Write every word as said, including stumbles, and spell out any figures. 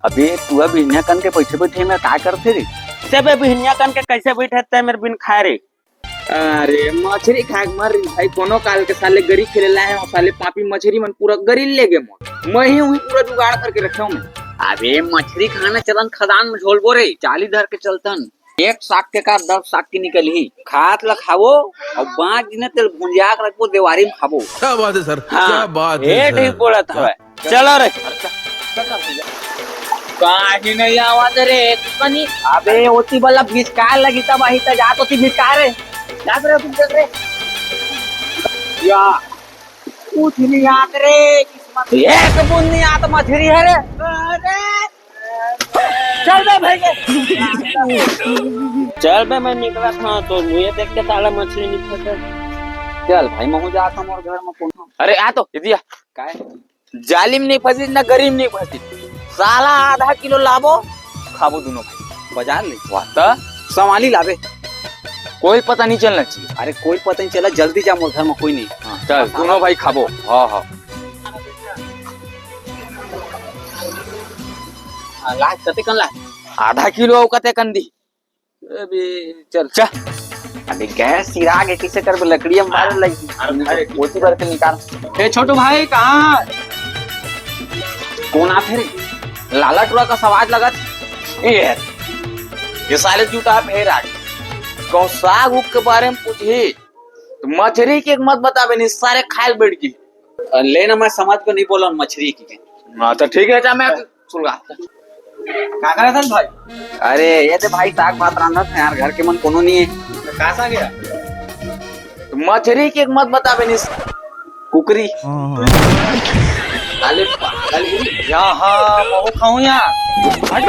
अबे तू अब बिहनिया कन के बैठे बैठे में का करथे रे? से बे बिहनिया कन के कैसे बैठे ते मेरे बिन खाए रे? अरे मछरी खाए के मर रही भाई, कोनो काल के साले गरी खेले लाए हो, साले पापी मछरी मन पूरा गरी ले गे मोर। मैं ही वही पूरा जुगाड़ करके रखे हूँ मैं। अबे मछरी खाना चलन खदान में झोलबो रे, चाली धर के चलतन। एक साग के का दस साग की निकलही, खात ल खाबो और बाँच दिन तेल भुंजिया के रखबो, देवारी में खाबो। क्या बात है सर, हाँ, क्या बात है ये सर। ठीक बोलत हवय। चलो रे। काहे नहीं आवत रे कनी? अबे ओती बल्ला भिचकार लगी तब आही त जात ओती भिचकार रे। जात रे तुम देख रे। या कुछ नहीं आत रे किस्मत। एक बूंद नहीं आत मछरी है रे। अरे चल बे भाई के। चल बे मैं निकलत हूँ तो मुझे देख के ताला मछली नहीं फंसे। चल भाई महू जात हूँ मोर घर में कोनो। अरे आ तो इदिया। काय? जाली में नहीं फंसी ना गरी में नहीं फंसी। साला आधा किलो लाबो, खाबो दोनों भाई। बाजार ले। वाह। त संभाली लाबे। कोई पता नहीं चलना चाहिए। अरे कोई पता नहीं चला, जल्दी जा मोर घर में कोई नहीं। हाँ, चल दोनों भाई खाबो। हाँ हाँ। हाँ, लाग कते कन लाग? आधा किलो अउ कते कन दी? अबे चल। चल। अबे गैस सिरा के किसे करबे, लकड़ी हम बारे लगी। अरे भाई। पोती भर के निकाल। ए छोटू भाई कहाँ? कौन आथे रे? लाला टुरा का सवाज लगत। ए यार, ये साले जूठा फेर आ गए। कहूँ साग उग के बारे में पूछी तो मछरी के मत बताबे, नहीं सारे खायल बैठ गई। ले ना, मैं समझ को नहीं बोला मछरी की। हाँ तो ठीक है, जा मैं सुलगा। का करत हन भाई? अरे ये दे भाई, साग भात रांधत हे यार, घर के मन कोनो नहीं है। तो का साग है? तो मछरी के मत बताबे नहीं, कुकरी। अरे पागल ही। यहाँ महू खाऊं यार। हट।